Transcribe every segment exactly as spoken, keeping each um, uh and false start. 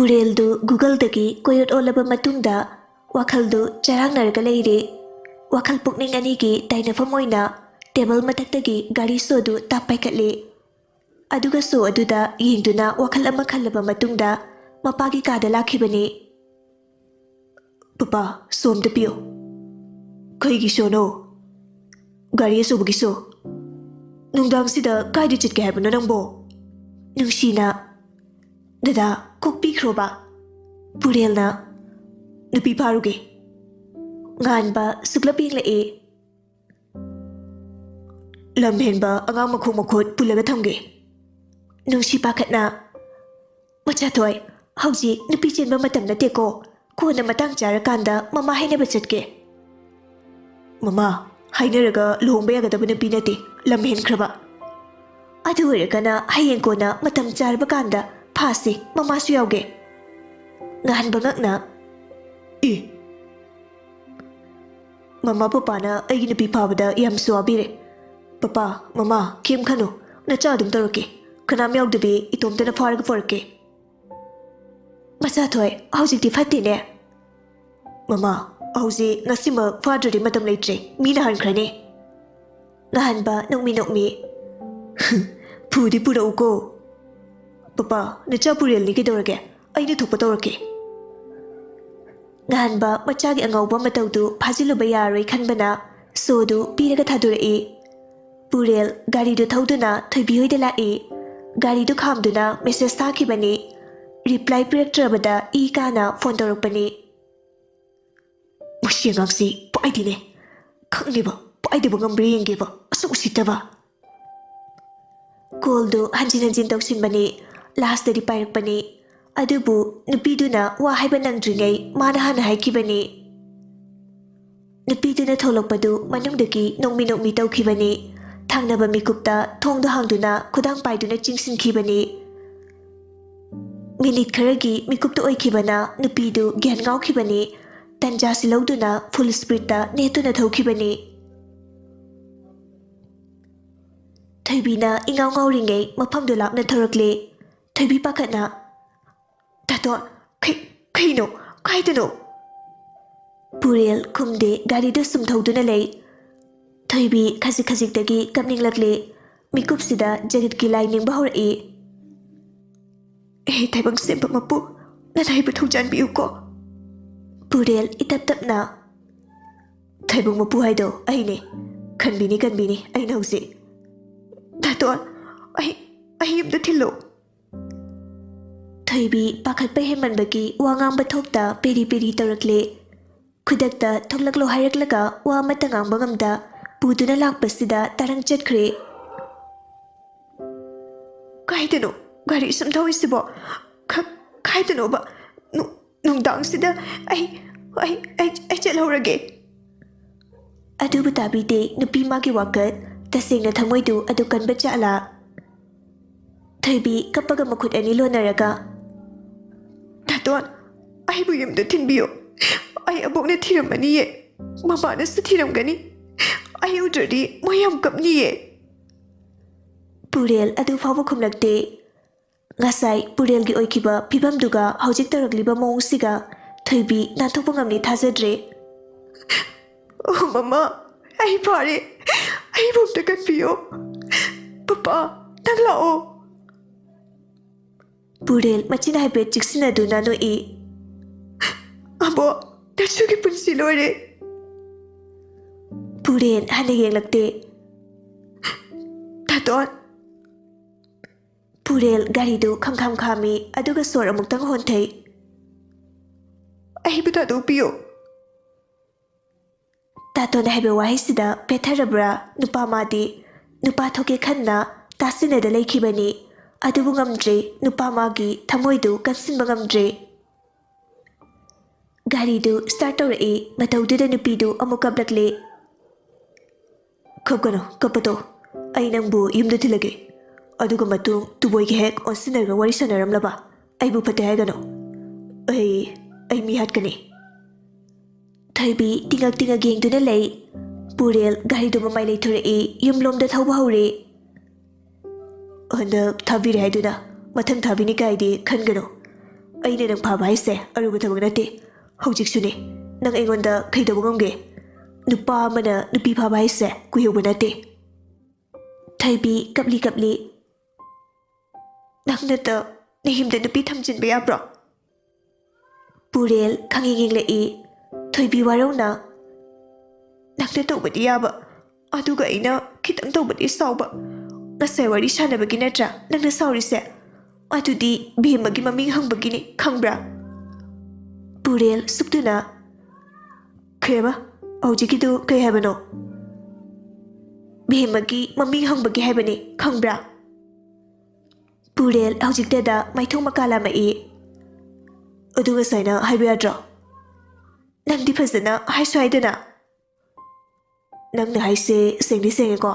ꯄꯨꯔꯦꯜꯗꯨ Googleꯗꯒꯤ ꯀꯣꯏꯑꯣꯠ ꯑꯣꯠꯂꯕ ꯃꯇꯨꯡꯗ ꯋꯥꯈꯜꯗꯨ ꯆꯔꯥꯡꯅꯔꯒ ꯂꯩꯔꯦ꯫ ꯋꯥꯈꯜ ꯄꯨꯛꯅꯤꯡ ꯑꯅꯤꯒꯤ ꯇꯥꯏꯅꯐꯝ ꯑꯣꯏꯅ ꯇꯦꯕꯜ ꯃꯊꯛꯇꯒꯤ ꯒꯥꯔꯤ ꯁꯣꯗꯨ ꯇꯥꯞ ꯄꯥꯏꯈꯠꯂꯦ꯫ ꯑꯗꯨꯒ ꯁꯣ ꯑꯗꯨꯗ ꯌꯦꯡꯗꯨꯅ ꯋꯥꯈꯜ ꯑꯃ ꯈꯜꯂꯕ ꯃꯇꯨꯡꯗ ꯃꯄꯥꯒꯤ ꯀꯥꯗ ꯂꯥꯛꯈꯤꯕꯅꯤ꯫ "ꯄꯄꯥ, ꯁꯣ ꯑꯝꯇ ꯄꯤꯌꯨ꯫ ꯀꯩꯒꯤ ꯁꯣꯅꯣ?" "ꯒꯥꯔꯤ ꯑꯆꯧꯕꯒꯤ ꯁꯣ꯫ ꯅꯨꯡꯗꯥꯡꯁꯤꯗ ꯀꯥꯏꯗ ꯆꯠꯀꯦ ꯍꯥꯏꯕꯅꯣ ꯅꯪꯕꯣ?" ꯅꯨꯡꯁꯤꯅ, "ꯗꯗꯥ, ꯀꯣꯛꯄꯤꯈ꯭ꯔꯣꯕ꯫" ꯄꯨꯔꯦꯜꯅ, "ꯅꯨꯄꯤ ꯐꯥꯔꯨꯒꯦ꯫" ꯉꯥꯟꯕ ꯁꯨꯛꯂꯞ ꯌꯦꯡꯂꯛꯏ꯫ "ꯂꯝ ꯍꯦꯟꯕ ꯑꯉꯥꯡ ꯃꯈꯣꯡ ꯃꯈꯨꯠ ꯄꯨꯜꯂꯒ ꯊꯝꯒꯦ꯫" ꯅꯨꯡꯁꯤ ꯄꯥꯈꯠꯅ, "ꯃꯆꯥꯊꯣꯏ, ꯍꯧꯖꯤꯛ ꯅꯨꯄꯤ ꯆꯦꯟꯕ ꯃꯇꯝ ꯅꯠꯇꯦꯀꯣ꯫ ꯀꯣꯟꯅ ꯃꯇꯥꯡ ꯆꯥꯔꯀꯥꯟꯗ ꯃꯃꯥ ꯍꯥꯏꯅꯕ ꯆꯠꯀꯦ꯫" "ꯃꯃꯥ, ꯍꯥꯏꯅꯔꯒ ꯂꯨꯍꯣꯡꯕ ꯌꯥꯒꯗꯕ ꯅꯨꯄꯤ ꯅꯠꯇꯦ, ꯂꯝ ꯍꯦꯟꯈ꯭ꯔꯕ꯫" "ꯑꯗꯨ ꯑꯣꯏꯔꯒꯅ ꯍꯌꯦꯡ ꯀꯣꯟꯅ ꯃꯇꯝ ꯆꯥꯔꯕ ꯀꯥꯟꯗ ꯐꯥꯁꯤ, ꯃꯃꯥꯁꯨ ꯌꯥꯎꯒꯦ꯫" ꯉꯥꯟꯕ ꯉꯛꯅ, "ꯑꯦ, ꯃꯃꯥ ꯄꯄꯥꯅ ꯑꯩꯒꯤ ꯅꯨꯄꯤ ꯐꯥꯕꯗ ꯌꯥꯝꯁꯨ ꯋꯥꯕꯤꯔꯦ꯫ ꯄꯄꯥ, ꯃꯃꯥ, ꯀꯩꯝ ꯈꯟꯅꯨ, ꯅꯆꯥ ꯑꯗꯨꯝ ꯇꯧꯔꯛꯀꯦ꯫ ꯀꯅꯥꯝ ꯌꯥꯎꯗꯕꯤ ꯏꯇꯣꯝꯇꯅ ꯐꯥꯔꯒ ꯄꯨꯔꯛꯀꯦ꯫" "ꯃꯆꯥꯊꯣꯏ, ꯍꯧꯖꯤꯛꯇꯤ ꯐꯠꯇꯦꯅꯦ꯫" "ꯃꯃꯥ, ꯍꯧꯖꯤꯛ ꯉꯁꯤꯃꯛ ꯐꯥꯗ꯭ꯔꯗꯤ ꯃꯇꯝ ꯂꯩꯇ꯭ꯔꯦ, ꯃꯤꯅ ꯍꯟꯈ꯭ꯔꯅꯤ꯫" ꯉꯥꯟꯕ ꯅꯣꯛꯃꯤ ꯅꯣꯛꯃꯤ, "ꯐꯨꯗꯤ ꯄꯨꯔꯛꯎꯀꯣ꯫" "ꯄꯄꯥ, ꯅꯆꯥ ꯄꯨꯔꯦꯜꯅꯤ ꯀꯩꯗꯧꯔꯒꯦ? ꯑꯩꯅ ꯊꯣꯛꯄ ꯇꯧꯔꯛꯀꯦ꯫" ꯉꯥꯟꯕ ꯃꯆꯥꯒꯤ ꯑꯉꯧꯕ ꯃꯇꯧꯗꯨ ꯐꯥꯖꯤꯜꯂꯨꯕ ꯌꯥꯔꯣꯏ ꯈꯟꯕꯅ ꯁꯣꯗꯨ ꯄꯤꯔꯒ ꯊꯥꯗꯣꯔꯛꯏ꯫ ꯄꯨꯔꯦꯜ ꯒꯥꯔꯤꯗꯨ ꯊꯧꯗꯨꯅ ꯊꯣꯏꯕꯤ ꯍꯣꯏꯗ ꯂꯥꯛꯏ꯫ ꯒꯥꯔꯤꯗꯨ ꯈꯥꯝꯗꯨꯅ ꯃꯦꯁꯦꯖ ꯊꯥꯈꯤꯕꯅꯤ꯫ ꯔꯤꯄ꯭ꯂꯥꯏ ꯄꯤꯔꯛꯇ꯭ꯔꯕꯗ ꯏ ꯀꯥꯅ ꯐꯣꯟ ꯇꯧꯔꯛꯄꯅꯤ꯫ "ꯃꯁꯤ ꯑꯉꯥꯡꯁꯤ ꯄꯥꯏꯗꯦꯅꯦ꯫ ꯈꯪꯗꯦꯕ, ꯄꯥꯏꯗꯕ ꯉꯝꯕ꯭ꯔꯥ ꯌꯦꯡꯒꯦꯕ, ꯑꯁꯨꯛ ꯎꯁꯤꯠꯇꯕ꯫" ꯀꯣꯜꯗꯨ ꯍꯟꯖꯤꯟ ꯍꯟꯖꯤꯟ ꯇꯧꯁꯤꯟꯕꯅꯤ꯫ ꯂꯥꯁꯇꯗꯤ ꯄꯥꯏꯔꯛꯄꯅꯤ꯫ ꯑꯗꯨꯕꯨ ꯅꯨꯄꯤꯗꯨꯅ ꯋꯥ ꯍꯥꯏꯕ ꯅꯪꯗ꯭ꯔꯤꯉꯩ ꯃꯥꯅ ꯍꯥꯟꯅ ꯍꯥꯏꯈꯤꯕꯅꯤ꯫ ꯅꯨꯄꯤꯗꯨꯅ ꯊꯣꯛꯂꯛꯄꯗꯨ ꯃꯅꯨꯡꯗꯒꯤ ꯅꯣꯛꯃꯤ ꯅꯣꯛꯃꯤ ꯇꯧꯈꯤꯕꯅꯤ꯫ ꯊꯪꯅꯕ ꯃꯤꯀꯨꯞꯇ ꯊꯣꯡꯗꯨ ꯍꯥꯡꯗꯨꯅ ꯈꯨꯗꯥꯡ ꯄꯥꯏꯗꯨꯅ ꯆꯤꯡꯁꯤꯟꯈꯤꯕꯅꯤ꯫ ꯃꯤꯅꯤꯠ ꯈꯔꯒꯤ ꯃꯤꯀꯨꯞꯇ ꯑꯣꯏꯈꯤꯕꯅ ꯅꯨꯄꯤꯗꯨ ꯒ꯭ꯌꯥꯟ ꯉꯥꯎꯈꯤꯕꯅꯤ꯫ ꯇꯟꯖꯥꯁꯤ ꯂꯧꯗꯨꯅ ꯐꯨꯜ ꯁ꯭ꯄꯤꯗꯇ ꯅꯦꯠꯇꯨꯅ ꯊꯧꯈꯤꯕꯅꯤ꯫ ꯊꯣꯏꯕꯤꯅ ꯏꯉꯥꯎ ꯉꯥꯎꯔꯤꯉꯩ ꯃꯐꯝꯗꯨ ꯂꯥꯞꯅ ꯊꯧꯔꯛꯂꯦ꯫ ꯊꯣꯏꯕꯤ ꯄꯥꯈꯠꯅ, "ꯗꯥ ꯇꯣ, ꯀꯩ-, ꯀꯩꯅꯣ? ꯀꯥꯏꯗꯅꯣ? ꯄꯨꯔꯦꯜ ꯈꯨꯝꯗꯦ, ꯒꯥꯔꯤꯗꯨ ꯁꯨꯝ ꯊꯧꯗꯨꯅ ꯂꯩ꯫ ꯊꯣꯏꯕꯤ ꯈꯖꯤꯛ ꯈꯖꯤꯛꯇꯒꯤ ꯀꯞꯅꯤꯡꯂꯛꯂꯦ꯫ ꯃꯤꯀꯨꯞꯁꯤꯗ ꯖꯒꯠꯀꯤ ꯂꯥꯏ ꯅꯤꯡꯕ ꯍꯧꯔꯛꯏ꯫ "ꯑꯦ, ꯇꯥꯏꯕꯪ ꯁꯦꯝꯕ ꯃꯄꯨ, ꯅꯅꯥꯏꯕꯨ ꯊꯧꯖꯥꯟꯕꯤꯌꯨꯀꯣ꯫" ꯄꯨꯔꯦꯜ ꯏꯇꯞ ꯇꯞꯅ, "ꯇꯥꯏꯕꯪ ꯃꯄꯨ ꯍꯥꯏꯗꯣ ꯑꯩꯅꯦ꯫ ꯀꯟꯕꯤꯅꯤ, ꯀꯟꯕꯤꯅꯤ ꯑꯩꯅ ꯍꯧꯖꯤꯛ꯫ ꯗꯥꯇꯣꯟ, ꯑꯩ, ꯑꯩ ꯑꯝꯇ ꯊꯤꯜꯂꯨ꯫" ꯊꯣꯏꯕꯤ ꯄꯥꯈꯠꯄ ꯍꯦꯟꯃꯟꯕꯒꯤ ꯋꯥ ꯉꯥꯡꯕ ꯊꯣꯛꯇ ꯄꯦꯔꯤ ꯄꯦꯔꯤ ꯇꯧꯔꯛꯂꯦ꯫ ꯈꯨꯗꯛꯇ ꯊꯣꯛꯂꯛꯂꯣ ꯍꯥꯏꯔꯛꯂꯒ ꯋꯥ ꯑꯃꯠꯇ ꯉꯥꯡꯕ ꯉꯝꯗ ꯄꯨꯗꯨꯅ ꯂꯥꯛꯄꯁꯤꯗ ꯇꯔꯪ ꯆꯠꯈ꯭ꯔꯦ꯫ "ꯀꯥꯏꯗꯅꯣ ꯒꯥꯔꯤ ꯁꯨꯝ ꯊꯧꯔꯤꯁꯤꯕꯣ? ꯈ-, ꯀꯥꯏꯗꯅꯣꯕ? ꯅꯨ-, ꯅꯨꯡꯗꯥꯡꯁꯤꯗ ꯑꯩ, ꯑꯩ, ꯑꯩ, ꯑꯩ ꯆꯠꯍꯧꯔꯒꯦ꯫" ꯑꯗꯨꯕꯨ ꯇꯥꯕꯤꯗꯦ ꯅꯨꯄꯤ ꯃꯥꯒꯤ ꯋꯥꯀꯠ꯫ ꯇꯁꯦꯡꯅ ꯊꯃꯣꯏꯗꯨ ꯑꯗꯨ ꯀꯟꯕ ꯖꯥꯠꯂꯥ? ꯊꯣꯏꯕꯤ ꯀꯞꯄꯒ ꯃꯈꯨꯠ ꯑꯅꯤ ꯂꯣꯟꯅꯔꯒ, "ꯗꯥꯇꯣꯟ, ꯑꯩꯕꯨ ꯌꯨꯝꯗ ꯊꯤꯟꯕꯤꯌꯨ꯫ ꯑꯩ ꯑꯕꯣꯛꯅ ꯊꯤꯔꯝꯃꯅꯤꯌꯦ, ꯃꯃꯥꯅꯁꯨ ꯊꯤꯔꯝꯒꯅꯤ꯫ ꯑꯩ ꯎꯗ꯭ꯔꯗꯤ ꯃꯣꯏ ꯌꯥꯝ ꯀꯞꯅꯤꯌꯦ꯫" ꯄꯨꯔꯦꯜ ꯑꯗꯨ ꯐꯥꯎꯕ ꯈꯨꯝꯂꯛꯇꯦ꯫ ꯉꯁꯥꯏ ꯄꯨꯔꯦꯜꯒꯤ ꯑꯣꯏꯈꯤꯕ ꯐꯤꯕꯝꯗꯨꯒ ꯍꯧꯖꯤꯛ ꯇꯧꯔꯛꯂꯤꯕ ꯃꯑꯣꯡꯁꯤꯒ ꯊꯣꯏꯕꯤ ꯅꯥꯟꯊꯣꯛꯄ ꯉꯝꯅꯤ ꯊꯥꯖꯗ꯭ꯔꯦ꯫ "ꯑꯣ ꯃꯃꯥ, ꯑꯩ ꯐꯥꯔꯦ꯫ ꯑꯩꯕꯨ ꯑꯝꯇ ꯀꯟꯕꯤꯌꯣ꯫ ꯄꯄꯥ, ꯅꯪ ꯂꯥꯛꯑꯣ꯫" ꯄꯨꯔꯦꯜ ꯃꯆꯤꯟ ꯍꯥꯏꯐꯦꯠ ꯆꯤꯛꯁꯤꯟꯅꯗꯨꯅ ꯅꯣꯛꯏ꯫ "ꯑꯕꯣ, ꯅꯁꯨꯒꯤ ꯄꯨꯟꯁꯤ ꯂꯣꯏꯔꯦ꯫" ꯄꯨꯔꯦꯜ ꯍꯟꯅ ꯌꯦꯡꯂꯛꯇꯦ꯫ "ꯗꯥꯇꯣꯟ꯫" ꯄꯨꯔꯦꯜ ꯒꯥꯔꯤꯗꯨ ꯈꯪꯈꯥꯝ ꯈꯥꯝꯃꯤ, ꯑꯗꯨꯒ ꯁꯣꯔ ꯑꯃꯨꯛꯇꯪ ꯍꯣꯟꯊꯩ꯫ "ꯑꯩꯕꯨ ꯊꯥꯗꯣꯛꯄꯤꯌꯨ꯫" ꯗꯥꯇꯣꯟꯅ ꯍꯥꯏꯕ ꯋꯥꯍꯩꯁꯤꯗ ꯄꯦꯠꯊꯔꯕ꯭ꯔꯥ ꯅꯨꯄꯥ ꯃꯥꯗꯤ? ꯅꯨꯄꯥ ꯊꯣꯛꯀꯦ ꯈꯟꯅ ꯇꯥꯁꯤꯟꯅꯗ ꯂꯩꯈꯤꯕꯅꯤ, ꯑꯗꯨꯕꯨ ꯉꯝꯗ꯭ꯔꯦ, ꯅꯨꯄꯥ ꯃꯥꯒꯤ ꯊꯃꯣꯏꯗꯨ ꯀꯟꯁꯤꯟꯕ ꯉꯝꯗ꯭ꯔꯦ꯫ ꯒꯥꯔꯤꯗꯨ ꯁ꯭ꯇꯥꯔꯠ ꯇꯧꯔꯛꯏ꯫ ꯃꯇꯧꯗꯨꯗ ꯅꯨꯄꯤꯗꯨ ꯑꯃꯨꯛ ꯀꯞꯂꯛꯂꯦ꯫ "ꯀꯞꯀꯅꯨ, ꯀꯞꯄꯇꯣ꯫ ꯑꯩ ꯅꯪꯕꯨ ꯌꯨꯝꯗ ꯊꯤꯜꯂꯒꯦ꯫ ꯑꯗꯨꯒ ꯃꯇꯨꯡ ꯇꯨꯕꯣꯏꯒ ꯍꯦꯛ ꯑꯣꯟꯁꯤꯟꯅꯔꯒ ꯋꯥꯔꯤ ꯁꯥꯟꯅꯔꯝꯂꯕ ꯑꯩꯕꯨ ꯐꯠꯇꯦ ꯍꯥꯏꯒꯅꯨ꯫ ꯑꯩ, ꯑꯩ ꯃꯤ ꯍꯥꯠꯀꯅꯤ꯫" ꯊꯣꯏꯕꯤ ꯇꯤꯉꯛ ꯇꯤꯉꯛ ꯌꯦꯡꯗꯨꯅ ꯂꯩ꯫ ꯄꯨꯔꯦꯜ ꯒꯥꯔꯤꯗꯨ ꯃꯃꯥꯏ ꯂꯩꯊꯣꯔꯛꯏ, ꯌꯨꯝꯂꯣꯝꯗ ꯊꯧꯕ ꯍꯧꯔꯦ꯫ "ꯍꯟꯗꯛ ꯊꯥꯕꯤꯔꯦ ꯍꯥꯏꯗꯨꯅ ꯃꯊꯪ ꯊꯥꯕꯤꯅꯤ ꯀꯥꯏꯗꯤ ꯈꯟꯒꯅꯨ꯫ ꯑꯩꯅ ꯅꯪ ꯐꯥꯕ ꯍꯥꯏꯁꯦ ꯑꯔꯨꯕ ꯊꯕꯛ ꯅꯠꯇꯦ꯫ ꯍꯧꯖꯤꯛꯁꯨꯅꯦ, ꯅꯪ ꯑꯩꯉꯣꯟꯗ ꯀꯩꯗꯧꯕ ꯉꯝꯒꯦ? ꯅꯨꯄꯥ ꯑꯃꯅ ꯅꯨꯄꯤ ꯐꯥꯕ ꯍꯥꯏꯁꯦ ꯀꯨꯏꯍꯧꯕ ꯅꯠꯇꯦ꯫ ꯊꯣꯏꯕꯤ ꯀꯞꯂꯤ ꯀꯞꯂꯤ, "ꯅꯪꯅꯇ ꯅꯌꯨꯝꯗ ꯅꯨꯄꯤ ꯊꯝꯖꯤꯟꯕ ꯌꯥꯕ꯭ꯔꯣ?" ꯄꯨꯔꯦꯜ ꯈꯪꯌꯦꯡ ꯌꯦꯡꯂꯛꯏ꯫ ꯊꯣꯏꯕꯤ ꯋꯥꯔꯧꯅ, "ꯅꯪꯅ ꯇꯧꯕꯗꯤ ꯌꯥꯕ, ꯑꯗꯨꯒ ꯑꯩꯅ ꯈꯤꯇꯪ ꯇꯧꯕꯗꯤ ꯁꯥꯎꯕ꯫ ꯉꯁꯥꯏ ꯋꯥꯔꯤ ꯁꯥꯟꯅꯕꯒꯤ ꯅꯠꯇ꯭ꯔꯥ ꯅꯪꯅ ꯁꯥꯎꯔꯤꯁꯦ? ꯑꯗꯨꯗꯤ ꯕꯦꯝꯃꯒꯤ ꯃꯃꯤꯡ ꯍꯪꯕꯒꯤꯅꯤ, ꯈꯪꯕ꯭ꯔꯥ?" ꯄꯨꯔꯦꯜ ꯁꯨꯛꯇꯨꯅ, "ꯈ꯭ꯔꯦꯕ, ꯍꯧꯖꯤꯛꯀꯤꯗꯨ ꯀꯩ ꯍꯥꯏꯕꯅꯣ?" "ꯕꯦꯝꯃꯒꯤ ꯃꯃꯤꯡ ꯍꯪꯕꯒꯤ ꯍꯥꯏꯕꯅꯤ, ꯈꯪꯕ꯭ꯔꯥ?" ꯄꯨꯔꯦꯜ ꯍꯧꯖꯤꯛꯇꯗ ꯃꯥꯏꯊꯣꯡ ꯃꯀꯥ ꯂꯥꯝꯃꯛꯏ꯫ "ꯑꯗꯨ ꯉꯁꯥꯏꯅ ꯍꯥꯏꯕ ꯌꯥꯗ꯭ꯔꯣ? ꯅꯪꯗꯤ ꯐꯖꯅ ꯍꯥꯏꯁꯨ ꯍꯥꯏꯗꯅ꯫" "ꯅꯪꯅ ꯍꯥꯏꯁꯦ ꯁꯦꯡꯗꯤ ꯁꯦꯡꯉꯦꯀꯣ?"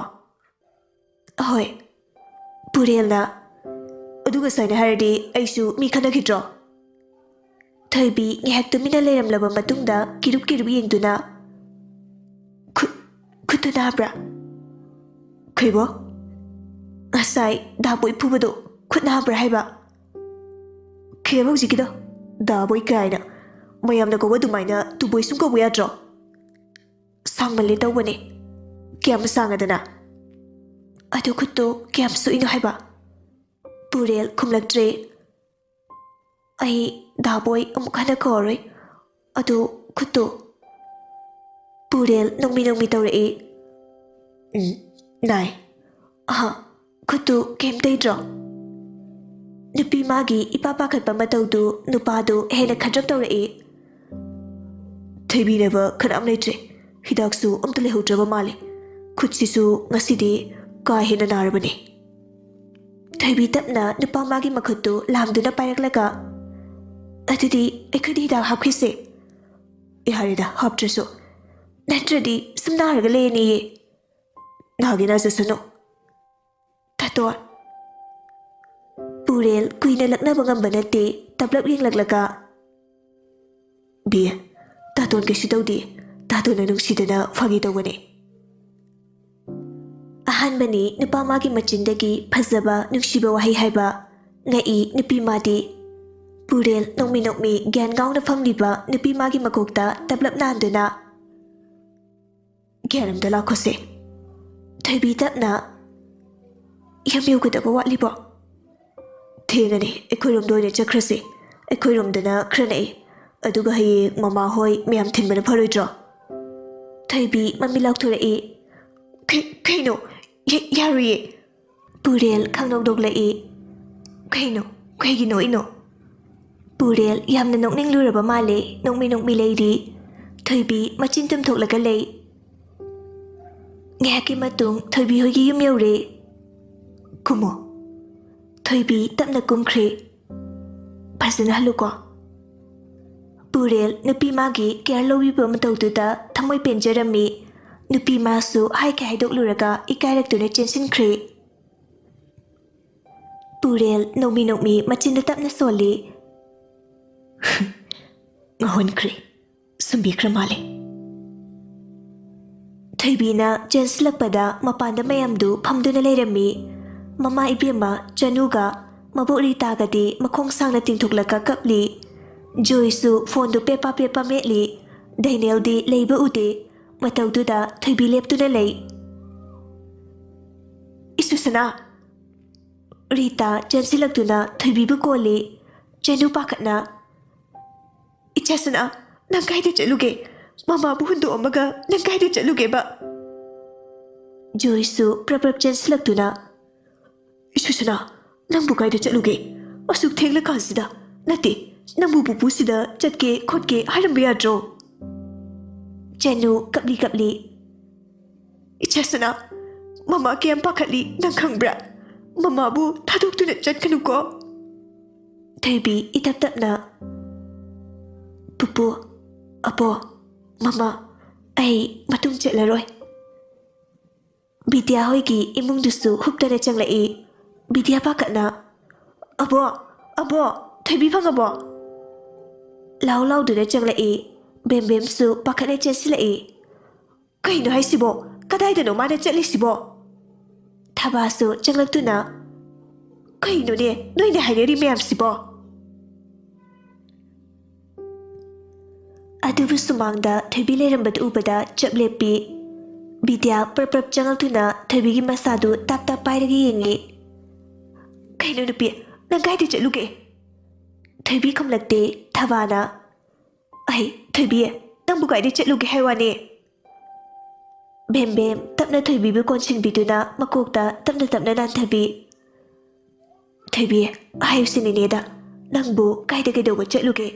"ꯑꯍꯣꯏ꯫" ꯄꯨꯔꯦꯜꯅ, "ꯑꯗꯨ ꯉꯁꯥꯏꯅ ꯍꯥꯏꯔꯗꯤ ꯑꯩꯁꯨ ꯃꯤ ꯈꯠꯅꯈꯤꯗ꯭ꯔꯣ?" ꯊꯣꯏꯕꯤ ꯉꯥꯏꯍꯥꯛ ꯇꯨꯃꯤꯟꯅ ꯂꯩꯔꯝꯂꯕ ꯃꯇꯨꯡꯗ ꯀꯤꯔꯨꯞ ꯀꯤꯔꯨꯞ ꯌꯦꯡꯗꯨꯅ, "ꯈꯨꯠ, ꯈꯨꯠꯇꯨ ꯅꯥꯕ꯭ꯔꯥ?" "ꯈꯩꯕꯣ? ꯉꯁꯥꯏ ꯗꯥꯕꯣꯏ ꯐꯨꯕꯗꯣ ꯈꯨꯠ ꯅꯥꯕ꯭ꯔꯥ ꯍꯥꯏꯕ?" "ꯈꯩꯕ ꯍꯧꯖꯤꯛꯀꯤꯗꯣ? ꯗꯥꯕꯣꯏ ꯀꯥꯏꯅ꯫ ꯃꯌꯥꯝꯅ ꯀꯧꯕ ꯑꯗꯨꯃꯥꯏꯅ ꯇꯨꯕꯣꯏ ꯁꯨꯝ ꯀꯧꯕ ꯌꯥꯗ꯭ꯔꯣ? ꯁꯥꯡꯃꯜꯂꯦ ꯇꯧꯕꯅꯦ꯫ ꯀꯌꯥꯝ ꯁꯥꯡꯉꯗꯅ? ꯑꯗꯨ ꯈꯨꯠꯇꯣ ꯀꯌꯥꯝ ꯁꯣꯛꯏꯅꯣ ꯍꯥꯏꯕ?" ꯄꯨꯔꯦꯜ ꯈꯨꯝꯂꯛꯇ꯭ꯔꯦ꯫ "ꯑꯩ ꯗꯥꯕꯣꯏ ꯑꯃꯨꯛ ꯍꯟꯅ ꯀꯧꯔꯔꯣꯏ꯫ ꯑꯗꯨ ꯈꯨꯠꯇꯨ꯫" ꯄꯨꯔꯦꯜ ꯅꯣꯡꯃꯤ ꯅꯣꯡꯃꯤ ꯇꯧꯔꯛꯏ꯫ "ꯎꯝ, ꯅꯥꯏ꯫ ꯑꯍ, ꯈꯨꯠꯇꯨ ꯀꯩꯝ ꯇꯩꯗ꯭ꯔꯣ?" ꯅꯨꯄꯤ ꯃꯥꯒꯤ ꯏꯄꯥ ꯄꯥꯈꯠꯄ ꯃꯇꯧꯗꯨ ꯅꯨꯄꯥꯗꯨ ꯍꯦꯟꯅ ꯈꯗ꯭ꯔꯛ ꯇꯧꯔꯛꯏ꯫ "ꯊꯣꯏꯕꯤꯅꯕ ꯈꯔ ꯑꯃ ꯂꯩꯇ꯭ꯔꯦ꯫ ꯍꯤꯗꯥꯛꯁꯨ ꯑꯝꯇ ꯂꯩꯍꯧꯗ꯭ꯔꯕ ꯃꯥꯜꯂꯦ꯫ ꯈꯨꯠꯁꯤꯁꯨ ꯉꯁꯤꯗꯤ ꯀꯥ ꯍꯦꯟꯅ ꯅꯥꯔꯕꯅꯦ꯫" ꯊꯣꯏꯕꯤ ꯇꯞꯅ ꯅꯨꯄꯥ ꯃꯥꯒꯤ ꯃꯈꯨꯠꯇꯨ ꯂꯥꯝꯗꯨꯅ ꯄꯥꯏꯔꯛꯂꯒ, "ꯑꯗꯨꯗꯤ ꯑꯩꯈꯣꯏꯗꯤ ꯍꯤꯗꯥꯛ ꯍꯥꯞꯈꯤꯁꯦ?" "ꯌꯥꯔꯦꯗ, ꯍꯥꯞꯇ꯭ꯔꯁꯨ꯫ ꯅꯠꯇ꯭ꯔꯗꯤ ꯁꯨꯝ ꯅꯥꯔꯒ ꯂꯩꯔꯅꯤꯌꯦ꯫" "ꯅꯥꯒꯦ ꯅꯥꯖꯁꯅꯨ꯫ ꯇꯥꯇꯣꯟ꯫" ꯄꯨꯔꯦꯜ ꯀꯨꯏꯅ ꯂꯛꯅꯕ ꯉꯝꯕ ꯅꯠꯇꯦ, ꯇꯞꯂꯞ ꯌꯦꯡꯂꯛꯂꯒ, "ꯕꯤ, ꯇꯥꯇꯣꯟ ꯀꯩꯁꯨ ꯇꯧꯗꯦ꯫ ꯇꯥꯇꯣꯟꯅ ꯅꯨꯡꯁꯤꯗꯅ ꯐꯥꯒꯤ ꯇꯧꯕꯅꯦ꯫" ꯑꯍꯥꯟꯕꯅꯤ ꯅꯨꯄꯥ ꯃꯥꯒꯤ ꯃꯆꯤꯟꯗꯒꯤ ꯐꯖꯕ, ꯅꯨꯡꯁꯤꯕ ꯋꯥꯍꯩ ꯍꯥꯏꯕ꯫ ꯉꯛꯏ ꯅꯨꯄꯤ ꯃꯥꯗꯤ꯫ ꯄꯨꯔꯦꯜ ꯅꯣꯛꯃꯤ ꯅꯣꯛꯃꯤ ꯒ꯭ꯌꯥꯟ ꯉꯥꯎꯅ ꯐꯝꯂꯤꯕ ꯅꯨꯄꯤ ꯃꯥꯒꯤ ꯃꯀꯣꯛꯇ ꯇꯞꯂꯞ ꯅꯥꯟꯗꯨꯅ, "ꯒ꯭ꯌꯥꯟ ꯑꯝꯇ ꯂꯥꯛꯈꯣꯁꯦ꯫ ꯊꯣꯏꯕꯤ ꯇꯞꯅ ꯌꯥꯝ ꯌꯧꯒꯗꯕ ꯋꯥꯠꯂꯤꯕꯣ? ꯊꯦꯡꯉꯅꯤ, ꯑꯩꯈꯣꯏꯔꯣꯝꯗ ꯑꯣꯏꯅ ꯆꯠꯈ꯭ꯔꯁꯤ꯫ ꯑꯩꯈꯣꯏꯔꯣꯝꯗꯅ ꯈꯔ ꯅꯛꯏ꯫ ꯑꯗꯨꯒ ꯍꯌꯦꯡ ꯃꯃꯥ ꯍꯣꯏ ꯃꯌꯥꯝ ꯊꯤꯟꯕꯅ ꯐꯔꯣꯏꯗ꯭ꯔꯣ?" ꯊꯣꯏꯕꯤ ꯃꯃꯤ ꯂꯥꯎꯊꯣꯔꯛꯏ꯫ "ꯀꯩ-, ꯀꯩꯅꯣ? ꯌꯥ-, ꯌꯥꯔꯣꯏꯌꯦ!" ꯄꯨꯔꯦꯜ ꯈꯪꯅꯣꯛ ꯅꯣꯛꯂꯛꯏ꯫ "ꯀꯩꯅꯣ? ꯀꯩꯒꯤꯅꯣ ꯏꯅꯣ?" ꯄꯨꯔꯦꯜ ꯌꯥꯝꯅ ꯅꯣꯛꯅꯤꯡꯂꯨꯔꯕ ꯃꯥꯜꯂꯦ, ꯅꯣꯛꯃꯤ ꯅꯣꯛꯃꯤ ꯂꯩꯔꯤ꯫ ꯊꯣꯏꯕꯤ ꯃꯆꯤꯟ ꯇꯨꯝꯊꯣꯛꯂꯒ ꯂꯩ꯫ ꯉꯥꯏꯍꯥꯛꯀꯤ ꯃꯇꯨꯡ ꯊꯣꯏꯕꯤ ꯍꯣꯏꯒꯤ ꯌꯨꯝ ꯌꯧꯔꯦ꯫ "ꯀꯨꯝꯃꯣ꯫" ꯊꯣꯏꯕꯤ ꯇꯞꯅ ꯀꯨꯝꯈ꯭ꯔꯦ꯫ "ꯐꯖꯅ ꯍꯜꯂꯨꯀꯣ꯫" ꯄꯨꯔꯦꯜ ꯅꯨꯄꯤ ꯃꯥꯒꯤ ꯀꯦꯌꯔ ꯂꯧꯕꯤꯕ ꯃꯇꯧꯗꯨꯗ ꯊꯃꯣꯏ ꯄꯦꯟꯖꯔꯝꯃꯤ꯫ ꯅꯨꯄꯤ ꯃꯥꯁꯨ ꯍꯥꯏꯒꯦ ꯍꯥꯏꯗꯣꯛꯂꯨꯔꯒ ꯏꯀꯥꯏꯔꯛꯇꯨꯅ ꯆꯦꯟꯁꯤꯟꯈ꯭ꯔꯦ꯫ ꯄꯨꯔꯦꯜ ꯅꯣꯛꯃꯤ ꯅꯣꯛꯃꯤ ꯃꯆꯤꯟꯗ ꯇꯞꯅ ꯁꯣꯜꯂꯤ꯫ ꯉꯥꯎꯍꯟꯈ꯭ꯔꯦ꯫ ꯁꯨꯝꯕꯤꯈ꯭ꯔ ꯃꯥꯜꯂꯦ꯫ ꯊꯣꯏꯕꯤꯅ ꯆꯦꯟꯁꯤꯜꯂꯛꯄꯗ ꯃꯄꯥꯟꯗ ꯃꯌꯥꯝꯗꯨ ꯐꯝꯗꯨꯅ ꯂꯩꯔꯝꯃꯤ꯫ ꯃꯃꯥ ꯏꯕꯦꯝꯃ ꯆꯅꯨꯒ ꯃꯕꯣꯛ ꯔꯤꯇꯥꯒꯗꯤ ꯃꯈꯣꯡ ꯁꯥꯡꯅ ꯇꯤꯡꯊꯣꯛꯂꯒ ꯀꯞꯂꯤ꯫ ꯖꯣꯏꯁꯨ ꯐꯣꯟꯗꯨ ꯄꯦꯄꯥ ꯄꯦꯄꯥ ꯃꯦꯠꯂꯤ꯫ ꯗꯦꯅꯦꯜꯗꯤ ꯂꯩꯕ ꯎꯗꯦ꯫ ꯃꯇꯧꯗꯨꯗ ꯊꯣꯏꯕꯤ ꯂꯦꯞꯇꯨꯅ ꯂꯩ꯫ "ꯏꯁꯨꯁꯅꯥ!" ꯔꯤꯇꯥ ꯆꯦꯟꯁꯤꯜꯂꯛꯇꯨꯅ ꯊꯣꯏꯕꯤꯕꯨ ꯀꯣꯜꯂꯤ꯫ ꯆꯅꯨ ꯄꯥꯈꯠꯅ, "ꯏꯆꯥꯁꯅꯥ, ꯅꯪ ꯀꯥꯏꯗ ꯆꯠꯂꯨꯒꯦ? ꯃꯃꯥꯕꯨ ꯍꯨꯟꯗꯣꯛꯑꯝꯃꯒ ꯅꯪ ꯀꯥꯏꯗ ꯆꯠꯂꯨꯒꯦꯕ?" ꯖꯣꯏꯁꯨ ꯄ꯭ꯔꯞ ꯄ꯭ꯔꯞ ꯆꯦꯟꯁꯤꯜꯂꯛꯇꯨꯅ, "ꯏꯁꯨꯁꯅꯥ, ꯅꯪꯕꯨ ꯀꯥꯏꯗ ꯆꯠꯂꯨꯒꯦ? ꯑꯁꯨꯛ ꯊꯦꯡꯂꯀꯥꯟꯁꯤꯗ?" "ꯅꯠꯇꯦ, ꯅꯪꯕꯨ ꯄꯨꯄꯨꯁꯤꯗ ꯆꯠꯀꯦ ꯈꯣꯠꯀꯦ ꯍꯥꯏꯔꯝꯕ ꯌꯥꯗ꯭ꯔꯣ?" ꯆꯅꯨ ꯀꯞꯂꯤ ꯀꯞꯂꯤ, "ꯏꯆꯥꯁꯅꯥ, ꯃꯃꯥ ꯀꯌꯥꯝ ꯄꯥꯈꯠꯂꯤ ꯅꯪ ꯈꯪꯕ꯭ꯔꯥ? ꯃꯃꯥꯕꯨ ꯊꯥꯗꯣꯛꯇꯨꯅ ꯆꯠꯀꯅꯨꯀꯣ꯫" ꯊꯣꯏꯕꯤ ꯏꯇꯞ ꯇꯞꯅ, "ꯄꯨꯄꯨ, ꯑꯕꯣ, ꯃꯃꯥ, ꯑꯩ ꯃꯇꯨꯡ ꯆꯠꯂꯔꯣꯏ꯫" ꯕꯤꯗ꯭ꯌꯥ ꯍꯣꯏꯒꯤ ꯏꯃꯨꯡꯗꯨꯁꯨ ꯍꯨꯞꯇꯅ ꯆꯪꯂꯛꯏ꯫ ꯕꯤꯗ꯭ꯌꯥ ꯄꯥꯈꯠꯅ, "ꯑꯕꯣ, ꯑꯕꯣ, ꯊꯣꯏꯕꯤ ꯐꯪꯉꯕꯣ?" ꯂꯥꯎ ꯂꯥꯎꯗꯨꯅ ꯆꯪꯂꯛꯏ꯫ ꯕꯦꯝꯕꯦꯝꯁꯨ ꯄꯥꯈꯠꯅ ꯆꯦꯟꯁꯤꯜꯂꯛꯏ꯫ "ꯀꯩꯅꯣ ꯍꯥꯏꯁꯤꯕꯣ? ꯀꯗꯥꯏꯗꯅꯣ ꯃꯥꯅ ꯆꯠꯂꯤꯁꯤꯕꯣ?" ꯊꯕꯥꯁꯨ ꯆꯪꯂꯛꯇꯨꯅ, "ꯀꯩꯅꯣꯅꯦ ꯅꯣꯏꯅ ꯍꯥꯏꯅꯔꯤ ꯃꯌꯥꯝꯁꯤꯕꯣ?" ꯑꯗꯨꯕꯨ ꯁꯨꯃꯥꯡꯗ ꯊꯣꯏꯕꯤ ꯂꯩꯔꯝꯕꯗꯨ ꯎꯕꯗ ꯆꯞ ꯂꯦꯞꯄꯤ꯫ ꯕꯤꯗ꯭ꯌꯥ ꯄ꯭ꯔꯞ ꯄ꯭ꯔꯞ ꯆꯪꯂꯛꯇꯨꯅ ꯊꯣꯏꯕꯤꯒꯤ ꯃꯁꯥꯗꯨ ꯇꯥꯞ ꯇꯥꯞ ꯄꯥꯏꯔꯒ ꯌꯦꯡꯉꯤ꯫ "ꯀꯩꯅꯣ ꯅꯨꯄꯤ, ꯅꯪ ꯀꯥꯏꯗ ꯆꯠꯂꯨꯒꯦ?" ꯊꯣꯏꯕꯤ ꯈꯨꯝꯂꯛꯇꯦ꯫ ꯊꯕꯥꯅ, "ꯑꯩ, ꯊꯣꯏꯕꯤ, ꯅꯪꯕꯨ ꯀꯥꯏꯗ ꯆꯠꯂꯨꯒꯦ ꯍꯥꯏ ꯋꯥꯅꯦ?" ꯕꯦꯝ ꯕꯦꯝ ꯇꯞꯅ ꯊꯣꯏꯕꯤꯕꯨ ꯀꯣꯟꯁꯤꯟꯕꯤꯗꯨꯅ ꯃꯀꯣꯛꯇ ꯇꯞꯅ ꯇꯞꯅ ꯅꯥꯟꯊꯕꯤ꯫ "ꯊꯣꯏꯕꯤ, ꯍꯥꯏꯌꯨꯁꯤ ꯅꯦꯅꯦꯗ, ꯅꯪꯕꯨ ꯀꯥꯏꯗ ꯀꯩꯗꯧꯕ ꯆꯠꯂꯨꯒꯦ?"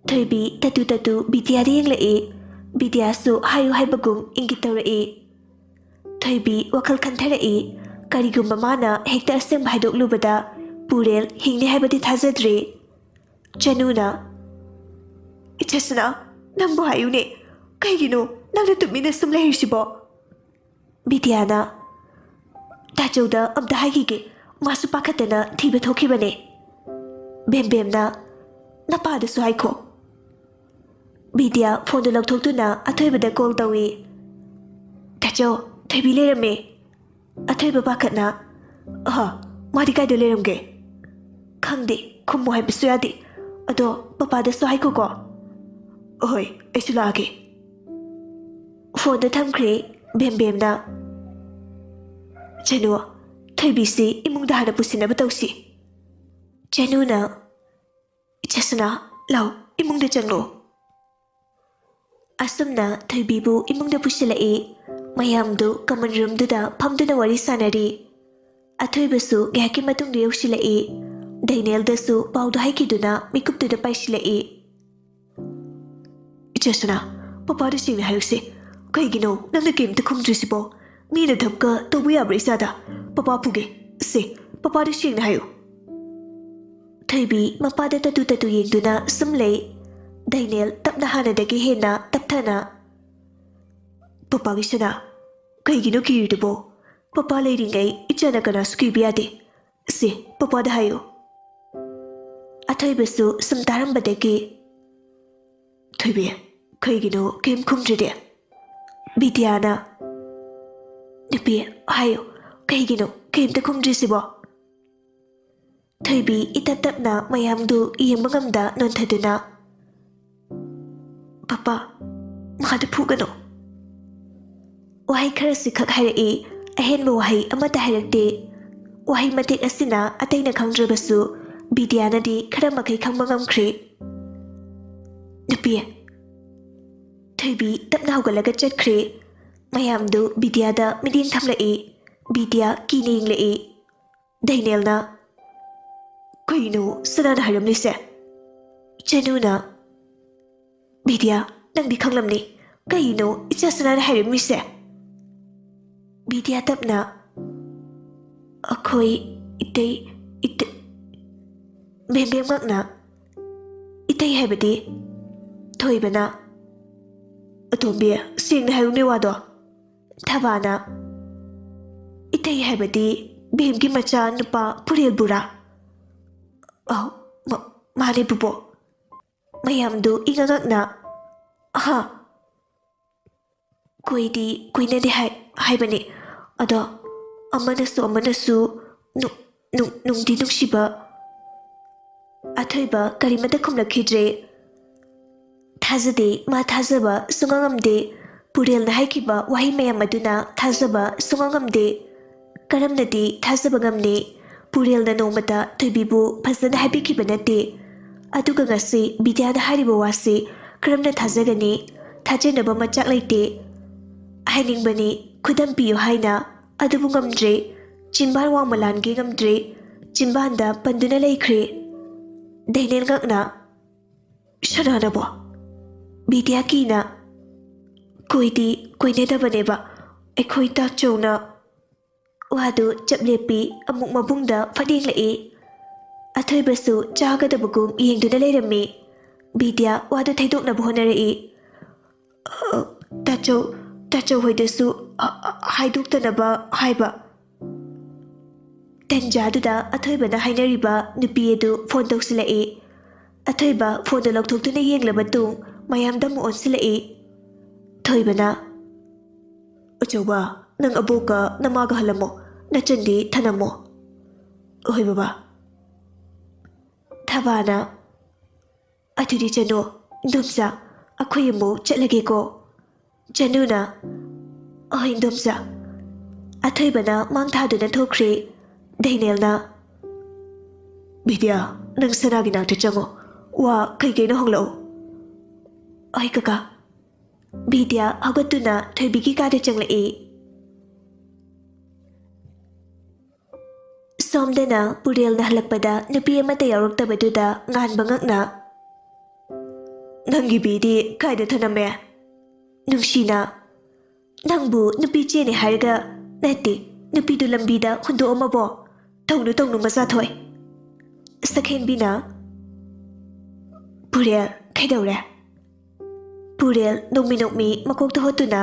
ꯊꯣꯏꯕꯤ ꯇꯠꯇꯨ ꯇꯠꯇꯨ ꯕꯤꯗ꯭ꯌꯥꯗ ꯌꯦꯡꯂꯛꯏ꯫ ꯕꯤꯗ꯭ꯌꯥꯁꯨ ꯍꯥꯏꯌꯨ ꯍꯥꯏꯕꯒꯨꯝ ꯏꯪꯒꯤꯠ ꯇꯧꯔꯛꯏ꯫ ꯊꯣꯏꯕꯤ ꯋꯥꯈꯜ ꯈꯟꯊꯔꯛꯏ꯫ ꯀꯔꯤꯒꯨꯝꯕ ꯃꯥꯅ ꯍꯦꯛꯇ ꯑꯁꯦꯡꯕ ꯍꯥꯏꯗꯣꯛꯂꯨꯕꯗ ꯄꯨꯔꯦꯜ ꯍꯤꯡꯅꯤ ꯍꯥꯏꯕꯗꯤ ꯊꯥꯖꯗ꯭ꯔꯦ꯫ ꯆꯅꯨꯅ, "ꯏꯆꯦ ꯁꯅꯥ, ꯅꯪꯕꯨ ꯍꯥꯏꯌꯨꯅꯦ, ꯀꯩꯒꯤꯅꯣ ꯅꯪꯅ ꯇꯨꯃꯤꯟꯅ ꯁꯨꯝ ꯂꯩꯔꯤꯁꯤꯕꯣ?" ꯕꯤꯗ꯭ꯌꯥꯅ, "ꯇꯥꯆꯧꯗ ꯑꯝꯇ ꯍꯥꯏꯈꯤꯒꯦ, ꯃꯥꯁꯨ ꯄꯥꯈꯠꯇꯅ ꯊꯤꯕ ꯊꯣꯛꯈꯤꯕꯅꯦ꯫" ꯕꯦꯝꯕꯦꯝꯅ, "ꯅꯄꯥꯗꯁꯨ ꯍꯥꯏꯈꯣ꯫" ꯕꯤꯗ꯭ꯌꯥ ꯐꯣꯟꯗꯨ ꯂꯧꯊꯣꯛꯇꯨꯅ ꯑꯊꯣꯏꯕꯗ ꯀꯣꯜ ꯇꯧꯏ꯫ "ꯇꯥꯆꯧ, ꯊꯣꯏꯕꯤ ꯂꯩꯔꯝꯃꯦ꯫" ꯑꯊꯣꯏꯕ ꯄꯥꯈꯠꯅ, "ꯑꯍ, ꯃꯥꯗꯤ ꯀꯥꯏꯗ ꯂꯩꯔꯝꯒꯦ?" "ꯈꯪꯗꯦ, ꯈꯨꯝꯃꯨ ꯍꯥꯏꯕꯁꯨ ꯌꯥꯗꯦ꯫ ꯑꯗꯣ ꯄꯄꯥꯗꯁꯨ ꯍꯥꯏꯈꯣꯀꯣ꯫" "ꯑꯍꯣꯏ, ꯑꯩꯁꯨ ꯂꯥꯛꯑꯒꯦ꯫" ꯐꯣꯟꯗꯣ ꯊꯝꯈ꯭ꯔꯦ꯫ ꯕꯦꯝꯕꯦꯝꯅ, "ꯆꯅꯨ, ꯊꯣꯏꯕꯤꯁꯤ ꯏꯃꯨꯡꯗ ꯍꯥꯟꯅ ꯄꯨꯁꯤꯟꯅꯕ ꯇꯧꯁꯤ꯫" ꯆꯅꯨꯅ, "ꯏꯆꯦ ꯁꯅꯥ, ꯂꯥꯎ, ꯏꯃꯨꯡꯗ ꯆꯪꯂꯣ꯫" ꯑꯁꯨꯝꯅ ꯊꯣꯏꯕꯤꯕꯨ ꯏꯃꯨꯡꯗ ꯄꯨꯁꯤꯜꯂꯛꯏ꯫ ꯃꯌꯥꯝꯗꯨ ꯀꯃꯟ ꯔꯨꯝꯗꯨꯗ ꯐꯝꯗꯨꯅ ꯋꯥꯔꯤ ꯁꯥꯟꯅꯔꯤ꯫ ꯑꯊꯣꯏꯕꯁꯨ ꯉꯥꯏꯍꯥꯛꯀꯤ ꯃꯇꯨꯡꯗ ꯌꯧꯁꯤꯜꯂꯛꯏ꯫ ꯗꯦꯅꯦꯜꯗꯁꯨ ꯄꯥꯎꯗꯨ ꯍꯥꯏꯈꯤꯗꯨꯅ ꯃꯤꯀꯨꯞꯇꯨꯗ ꯄꯥꯏꯁꯤꯜꯂꯛꯏ꯫ "ꯏꯆꯦ ꯁꯅꯥ, ꯄꯄꯥꯗ ꯁꯦꯡꯅ ꯍꯥꯏꯌꯨꯁꯦ꯫ ꯀꯩꯒꯤꯅꯣ ꯅꯪꯅ ꯀꯔꯤꯝꯇ ꯈꯨꯝꯗ꯭ꯔꯤꯁꯤꯕꯣ? ꯃꯤꯅ ꯙꯞꯀ ꯇꯧꯕ ꯌꯥꯕ꯭ꯔꯥ ꯏꯆꯥꯗ? ꯄꯄꯥ ꯐꯨꯒꯦ꯫ ꯁꯦ, ꯄꯄꯥꯗ ꯁꯦꯡꯅ ꯍꯥꯏꯌꯨ꯫" ꯊꯣꯏꯕꯤ ꯃꯄꯥꯗ ꯇꯠꯇꯨ ꯇꯠꯇꯨ ꯌꯦꯡꯗꯨꯅ ꯁꯨꯝ ꯂꯩ꯫ ꯗꯦꯅꯦꯜ ꯇꯞꯅ ꯍꯥꯟꯅꯗꯒꯤ ꯍꯦꯟꯅ ꯇꯞꯊꯅ, "ꯄꯄꯥꯒꯤ ꯁꯅꯥ, ꯀꯩꯒꯤꯅꯣ ꯀꯤꯔꯤꯗꯨꯕꯣ? ꯄꯄꯥ ꯂꯩꯔꯤꯉꯩ ꯏꯆꯥꯅ ꯀꯅꯥꯁꯨ ꯀꯤꯕ ꯌꯥꯗꯦ꯫ ꯁꯦ, ꯄꯄꯥꯗ ꯍꯥꯏꯌꯨ꯫" ꯑꯊꯣꯏꯕꯁꯨ ꯁꯨꯝ ꯇꯥꯔꯝꯕꯗꯒꯤ, "ꯊꯣꯏꯕꯤ, ꯀꯩꯒꯤꯅꯣ ꯀꯩꯝ ꯈꯨꯝꯗ꯭ꯔꯤꯗꯤ?" ꯕꯤꯗ꯭ꯌꯥꯅ, "ꯅꯨꯄꯤ, ꯍꯥꯏꯌꯨ, ꯀꯩꯒꯤꯅꯣ ꯀꯩꯝꯇ ꯈꯨꯝꯗ꯭ꯔꯤꯁꯤꯕꯣ?" ꯊꯣꯏꯕꯤ ꯏꯇꯞ ꯇꯞꯅ ꯃꯌꯥꯝꯗꯨ ꯌꯦꯡꯕ ꯉꯝꯗ ꯅꯣꯟꯊꯗꯨꯅ, "ꯄꯄꯥ, ꯃꯥꯗ ꯐꯨꯒꯅꯨ꯫" ꯋꯥꯍꯩ ꯈꯔꯁꯤ ꯈꯛ ꯍꯥꯏꯔꯛꯏ, ꯑꯍꯦꯟꯕ ꯋꯥꯍꯩ ꯑꯃꯠꯇ ꯍꯥꯏꯔꯛꯇꯦ꯫ ꯋꯥꯍꯩ ꯃꯇꯦꯛ ꯑꯁꯤꯅ ꯑꯇꯩꯅ ꯈꯪꯗ꯭ꯔꯕꯁꯨ ꯕꯤꯗ꯭ꯌꯥꯅꯗꯤ ꯈꯔ ꯃꯈꯩ ꯈꯪꯕ ꯉꯝꯈ꯭ꯔꯦ꯫ "ꯅꯨꯄꯤ꯫" ꯊꯣꯏꯕꯤ ꯇꯞꯅ ꯍꯧꯒꯠꯂꯒ ꯆꯠꯈ꯭ꯔꯦ꯫ ꯃꯌꯥꯝꯗꯨ ꯕꯤꯗ꯭ꯌꯥꯗ ꯃꯤꯠꯌꯦꯡ ꯊꯝꯂꯛꯏ꯫ ꯕꯤꯗ꯭ꯌꯥ ꯀꯤꯅ ꯌꯦꯡꯂꯛꯏ꯫ ꯗꯩꯅꯦꯜꯅ, "ꯀꯩꯅꯣ ꯁꯅꯥꯅ ꯍꯥꯏꯔꯝꯂꯤꯁꯦ?" ꯆꯅꯨꯅ, "ꯕꯤꯗ꯭ꯌꯥ, ꯅꯪꯗꯤ ꯈꯪꯂꯝꯅꯤ꯫ ꯀꯩꯅꯣ ꯏꯆꯥ ꯁꯅꯥꯅ ꯍꯥꯏꯔꯝꯃꯤꯁꯦ?" ꯕꯤꯗ꯭ꯌꯥ ꯇꯞꯅ, "ꯑꯩꯈꯣꯏ ꯏꯇꯩ, ꯏꯇꯩ," ꯕꯦꯝꯕꯦꯝ ꯉꯛꯅ, "ꯏꯇꯩ ꯍꯥꯏꯕꯗꯤ?" ꯊꯣꯏꯕꯅ, "ꯑꯇꯣꯝꯕꯤ, ꯁꯦꯡꯅ ꯍꯥꯏꯌꯨꯅꯦ ꯋꯥꯗꯣ꯫" ꯊꯕꯥꯅ, "ꯏꯇꯩ ꯍꯥꯏꯕꯗꯤ ꯕꯦꯝꯒꯤ ꯃꯆꯥ ꯅꯨꯄꯥ ꯄꯨꯔꯦꯜꯕꯨꯔꯥ?" "ꯑꯧ, ꯃ-, ꯃꯥꯅꯦ ꯄꯨꯄꯨ꯫" ꯃꯌꯥꯝꯗꯨ ꯏꯉꯛ ꯉꯛꯅ, "ꯑꯍꯥ, ꯀꯣꯏꯗꯤ ꯀꯣꯏꯅꯗꯦ ꯍꯥꯏ-, ꯍꯥꯏꯕꯅꯤ꯫ ꯑꯗꯣ ꯑꯃꯅꯁꯨ ꯑꯃꯅꯁꯨ ꯅꯨ-, ꯅꯨ-, ꯅꯨꯡꯗꯤ ꯅꯨꯡꯁꯤꯕ꯫" ꯑꯊꯣꯏꯕ ꯀꯔꯤꯃꯠꯇ ꯈꯨꯝꯂꯛꯈꯤꯗ꯭ꯔꯦ꯫ ꯊꯥꯖꯗꯦ, ꯃꯥ ꯊꯥꯖꯕ ꯁꯨꯡꯉꯝ ꯉꯝꯗꯦ꯫ ꯄꯨꯔꯦꯜꯅ ꯍꯥꯏꯈꯤꯕ ꯋꯥꯍꯩ ꯃꯌꯥꯝ ꯑꯗꯨꯅ ꯊꯥꯖꯕ ꯁꯨꯡꯉꯝ ꯉꯝꯗꯦ꯫ ꯀꯔꯝꯅꯗꯤ ꯊꯥꯖꯕ ꯉꯝꯅꯤ? ꯄꯨꯔꯦꯜꯅ ꯅꯣꯡꯃꯇ ꯊꯣꯏꯕꯤꯕꯨ ꯐꯖꯅ ꯍꯥꯏꯕꯤꯈꯤꯕ ꯅꯠꯇꯦ꯫ ꯑꯗꯨꯒ ꯉꯁꯤ ꯕꯤꯗ꯭ꯌꯥꯅ ꯍꯥꯏꯔꯤꯕ ꯋꯥꯁꯤ ꯀꯔꯝꯅ ꯊꯥꯖꯒꯅꯤ? ꯊꯥꯖꯅꯕ ꯃꯆꯥꯛ ꯂꯩꯇꯦ꯫ ꯍꯥꯏꯅꯤꯡꯕꯅꯤ, ꯈꯨꯗꯝ ꯄꯤꯌꯨ ꯍꯥꯏꯅ, ꯑꯗꯨꯕꯨ ꯉꯝꯗ꯭ꯔꯦ꯫ ꯆꯤꯟꯕꯥꯟ ꯋꯥꯡꯃ ꯂꯥꯟꯒꯦ ꯉꯝꯗ꯭ꯔꯦ꯫ ꯆꯤꯟꯕꯥꯟꯗ ꯄꯟꯗꯨꯅ ꯂꯩꯈ꯭ꯔꯦ꯫ ꯗꯦꯅꯦꯜ ꯉꯛꯅ, "ꯁꯅꯥꯅꯕꯣ?" ꯕꯤꯗ꯭ꯌꯥ ꯀꯤꯅ, "ꯀꯣꯏꯗꯤ ꯀꯣꯏꯅꯗꯕꯅꯦꯕ꯫ ꯑꯩꯈꯣꯏ ꯇꯥꯆꯧꯅ꯫" ꯋꯥꯗꯨ ꯆꯞ ꯂꯦꯞꯄꯤ, ꯑꯃꯨꯛ ꯃꯕꯨꯡꯗ ꯐꯠ ꯌꯦꯡꯂꯛꯏ꯫ ꯑꯊꯣꯏꯕꯁꯨ ꯆꯥꯒꯗꯕꯒꯨꯝ ꯌꯦꯡꯗꯨꯅ ꯂꯩꯔꯝꯃꯤ꯫ ꯕꯤꯗ꯭ꯌꯥ ꯋꯥꯗꯨ ꯊꯩꯗꯣꯛꯅꯕ ꯍꯣꯠꯅꯔꯛꯏ꯫ "ꯑ, ꯇꯥꯆꯧ, ꯇꯥꯆꯧ ꯍꯣꯏꯗꯁꯨ, ꯑ, ꯑ, ꯍꯥꯏꯗꯣꯛꯇꯅꯕ ꯍꯥꯏꯕ꯫" ꯇꯟꯖꯥꯗꯨꯗ ꯑꯊꯣꯏꯕꯅ ꯍꯥꯏꯅꯔꯤꯕ ꯅꯨꯄꯤ ꯑꯗꯨ ꯐꯣꯟ ꯇꯧꯁꯤꯜꯂꯛꯏ꯫ ꯑꯊꯣꯏꯕ ꯐꯣꯟꯗꯨ ꯂꯧꯊꯣꯛꯇꯨꯅ ꯌꯦꯡꯂꯕ ꯇꯨꯡ ꯃꯌꯥꯝꯗ ꯑꯃꯨꯛ ꯑꯣꯟꯁꯤꯜꯂꯛꯏ꯫ ꯊꯣꯏꯕꯅ, "ꯑꯆꯧꯕ, ꯅꯪ ꯑꯕꯣꯛꯀ ꯅꯃꯥꯒ ꯍꯜꯂꯝꯃꯣ, ꯅꯆꯟꯗꯤ ꯊꯅꯝꯃꯣ꯫" "ꯍꯣꯏ ꯕꯕꯥ꯫" ꯊꯕꯥꯅ, "ꯑꯗꯨꯗꯤ ꯆꯅꯨ, ꯏꯟꯗꯣꯝꯆꯥ, ꯑꯩꯈꯣꯏ ꯑꯃꯨꯛ ꯆꯠꯂꯒꯦꯀꯣ꯫ ꯆꯅꯨꯅ, "ꯑꯍꯣꯏ, ꯏꯟꯗꯣꯝꯆꯥ꯫" ꯑꯊꯣꯏꯕꯅ ꯃꯥꯡ ꯊꯥꯗꯨꯅ ꯊꯣꯛꯈ꯭ꯔꯦ꯫ ꯗꯦꯅꯦꯜꯅ, "ꯕꯤꯗ꯭ꯌꯥ, ꯅꯪ ꯁꯅꯥꯒꯤ ꯅꯥꯛꯇ ꯆꯪꯉꯣ꯫ ꯋꯥ ꯀꯩ ꯀꯩꯅꯣ ꯍꯪꯂꯛꯑꯣ꯫" "ꯍꯣꯏ, ꯀꯀꯥ꯫" ꯕꯤꯗ꯭ꯌꯥ ꯍꯧꯒꯠꯇꯨꯅ ꯊꯣꯏꯕꯤꯒꯤ ꯀꯥꯗ ꯆꯪꯂꯛꯏ꯫ ꯁꯣꯝꯗꯅ ꯄꯨꯔꯦꯜꯅ ꯍꯜꯂꯛꯄꯗ ꯅꯨꯄꯤ ꯑꯃꯠꯇ ꯌꯥꯎꯔꯛꯇꯕꯗꯨꯗ ꯉꯥꯟꯕ ꯉꯛꯅ, "ꯅꯪꯒꯤ ꯕꯤꯗꯤ ꯀꯥꯏꯗ ꯊꯅꯝꯃꯦ?" ꯅꯨꯡꯁꯤꯅ, "ꯅꯪꯕꯨ ꯅꯨꯄꯤ ꯆꯦꯅꯤ ꯍꯥꯏꯔꯒ, ꯅꯠꯇꯦ, ꯅꯨꯄꯤꯗꯨ ꯂꯝꯕꯤꯗ ꯍꯨꯟꯗꯣꯛꯑꯝꯃꯕꯣ? ꯇꯧꯅꯨ, ꯇꯧꯅꯨ, ꯃꯆꯥꯊꯣꯏ꯫" ꯁꯛꯍꯦꯟꯕꯤꯅ, "ꯄꯨꯔꯦꯜ, ꯀꯩꯗꯧꯔꯦ?" ꯄꯨꯔꯦꯜ ꯅꯣꯛꯃꯤ ꯅꯣꯛꯃꯤ ꯃꯀꯣꯛꯇ ꯍꯣꯠꯇꯨꯅ,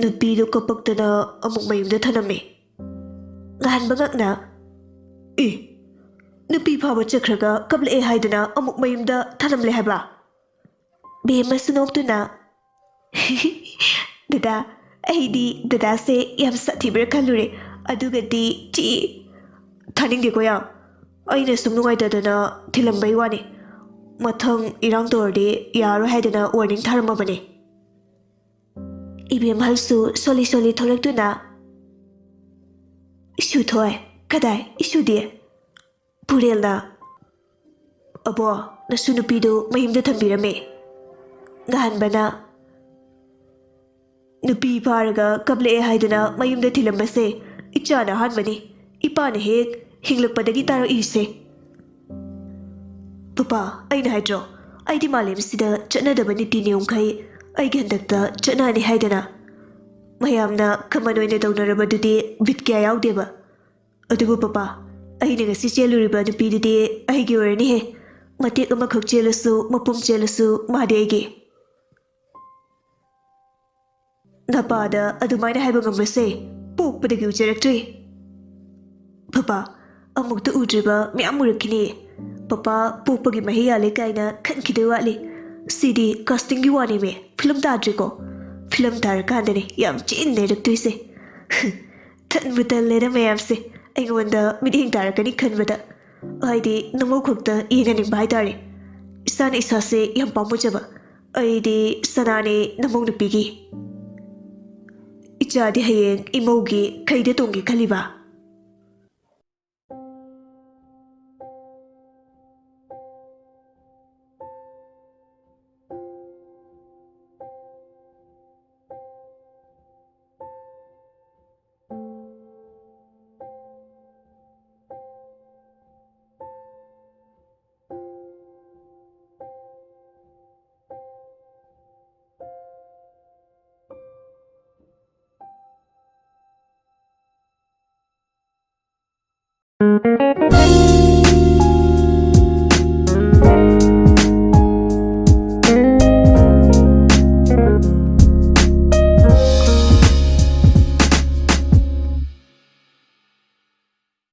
"ꯅꯨꯄꯤꯗꯨ ꯀꯞꯄꯛꯇꯅ ꯑꯃꯨꯛ ꯃꯌꯨꯝꯗ ꯊꯅꯝꯃꯦ꯫" ꯉꯥꯟꯕ ꯉꯛꯅ, "ꯑꯦ, ꯅꯨꯄꯤ ꯐꯥꯕ ꯆꯠꯈ꯭ꯔꯒ ꯀꯞꯂꯛꯑꯦ ꯍꯥꯏꯗꯅ ꯑꯃꯨꯛ ꯃꯌꯨꯝꯗ ꯊꯅꯝꯂꯦ ꯍꯥꯏꯕ?" ꯕꯦꯝꯃꯁꯨ ꯅꯣꯛꯇꯨꯅ, "ꯗꯗꯥ, ꯑꯩꯗꯤ ꯗꯗꯥꯁꯦ ꯌꯥꯝ ꯁꯥꯊꯤꯕ꯭ꯔꯥ ꯈꯜꯂꯨꯔꯦ, ꯑꯗꯨꯒꯗꯤ ꯆꯤ, ꯊꯥꯅꯤꯡꯗꯦꯀꯣ ꯌꯥꯝ꯫ ꯑꯩꯅ ꯁꯨꯝ ꯅꯨꯡꯉꯥꯏꯇꯗꯅ ꯊꯤꯜꯂꯝꯕꯩ ꯋꯥꯅꯤ꯫ ꯃꯊꯪ ꯏꯔꯥꯡ ꯇꯧꯔꯗꯤ ꯌꯥꯔꯣꯏ ꯍꯥꯏꯗꯅ ꯋꯥꯔꯅꯤꯡ ꯊꯥꯔꯝꯃꯕꯅꯦ꯫" ꯏꯕꯦꯝꯍꯜꯁꯨ ꯁꯣꯜꯂꯤ ꯁꯣꯜꯂꯤ ꯊꯣꯛꯂꯛꯇꯨꯅ, "ꯏꯁꯨ ꯊꯣꯏ, ꯀꯗꯥꯏ ꯏꯁꯨꯗꯤ?" ꯄꯨꯔꯦꯜꯅ, "ꯑꯕꯣ, ꯅꯁꯨ ꯅꯨꯄꯤꯗꯨ ꯃꯌꯨꯝꯗ ꯊꯝꯕꯤꯔꯝꯃꯦ꯫" ꯉꯍꯥꯟꯕꯅ, "ꯅꯨꯄꯤ ꯐꯥꯔꯒ ꯀꯞꯂꯛꯑꯦ ꯍꯥꯏꯗꯅ ꯃꯌꯨꯝꯗ ꯊꯤꯜꯂꯝꯕꯁꯦ ꯏꯆꯥꯅ ꯑꯍꯥꯟꯕꯅꯤ꯫ ꯏꯄꯥꯅ ꯍꯦꯛ ꯍꯤꯡꯂꯛꯄꯗꯒꯤ ꯇꯥꯔꯛꯏꯁꯦ꯫" "ꯄꯄꯥ, ꯑꯩꯅ ꯍꯥꯏꯗ꯭ꯔꯣ, ꯑꯩꯗꯤ ꯃꯥꯂꯦꯝꯁꯤꯗ ꯆꯠꯅꯗꯕ ꯅꯤꯇꯤ ꯅꯤꯌꯣꯝꯈꯩ ꯑꯩꯒꯤ ꯍꯟꯗꯛꯇ ꯆꯠꯅꯅꯤ ꯍꯥꯏꯗꯅ꯫ ꯃꯌꯥꯝꯅ ꯀꯃꯟ ꯑꯣꯏꯅ ꯇꯧꯅꯔꯕꯗꯨꯗꯤ ꯕꯤꯠ ꯀꯌꯥ ꯌꯥꯎꯗꯦꯕ꯫ ꯑꯗꯨꯕꯨ ꯄꯄꯥ, ꯑꯩꯅ ꯉꯁꯤ ꯆꯦꯜꯂꯨꯔꯤꯕ ꯅꯨꯄꯤꯗꯨꯗꯤ ꯑꯩꯒꯤ ꯑꯣꯏꯔꯅꯤꯍꯦ꯫ ꯃꯇꯦꯛ ꯑꯃꯈꯛ ꯆꯦꯜꯂꯁꯨ, ꯃꯄꯨꯝ ꯆꯦꯜꯂꯁꯨ, ꯃꯥꯗꯤ ꯑꯩꯒꯤ꯫" "ꯅꯄꯥꯗ ꯑꯗꯨꯃꯥꯏꯅ ꯍꯥꯏꯕ ꯉꯝꯕꯁꯦ ꯄꯣꯛꯄꯗꯒꯤ ꯎꯖꯔꯛꯇ꯭ꯔꯤ꯫" "ꯄꯄꯥ, ꯑꯃꯨꯛꯇ ꯎꯗ꯭ꯔꯤꯕ ꯃꯌꯥꯝ ꯎꯔꯛꯈꯤꯅꯤ꯫ ꯄꯄꯥ ꯄꯣꯛꯄꯒꯤ ꯃꯍꯩ ꯌꯥꯜꯂꯦ ꯀꯥꯏꯅ ꯈꯟꯈꯤꯗꯣꯏ ꯋꯥꯠꯂꯤ꯫ ꯁꯤꯗꯤ ꯀꯥꯁꯇꯤꯡꯒꯤ ꯋꯥꯅꯦꯃꯦ, ꯐꯤꯂꯝ ꯇꯥꯗ꯭ꯔꯤꯀꯣ꯫ ꯐꯤꯂꯝ ꯇꯥꯔꯀꯥꯟꯗꯅꯦ ꯌꯥꯝ ꯆꯤꯟ ꯅꯩꯔꯛꯇꯣꯏꯁꯦ꯫" "ꯇꯟꯕꯨ ꯇꯜꯂꯦꯗ ꯃꯌꯥꯝꯁꯦ꯫ ꯑꯩꯉꯣꯟꯗ ꯃꯤꯠꯌꯦꯡ ꯇꯥꯔꯛꯀꯅꯤ ꯈꯟꯕꯗ꯫ ꯍꯥꯏꯗꯤ ꯅꯃꯧ ꯈꯛꯇ ꯌꯦꯡꯍꯟꯅꯤꯡꯕ ꯍꯥꯏꯇꯥꯔꯦ꯫ ꯏꯁꯥꯅ ꯏꯁꯥꯁꯦ ꯌꯥꯝ ꯄꯥꯝꯃꯨꯖꯕ꯫ ꯑꯩꯗꯤ ꯁꯅꯥꯅꯦ ꯅꯃꯧ ꯅꯨꯄꯤꯒꯤ꯫ ꯏꯆꯥꯗꯤ ꯍꯌꯦꯡ ꯏꯃꯧꯒꯤ ꯈꯩꯗ ꯇꯣꯡꯒꯦ ꯈꯜꯂꯤꯕ꯫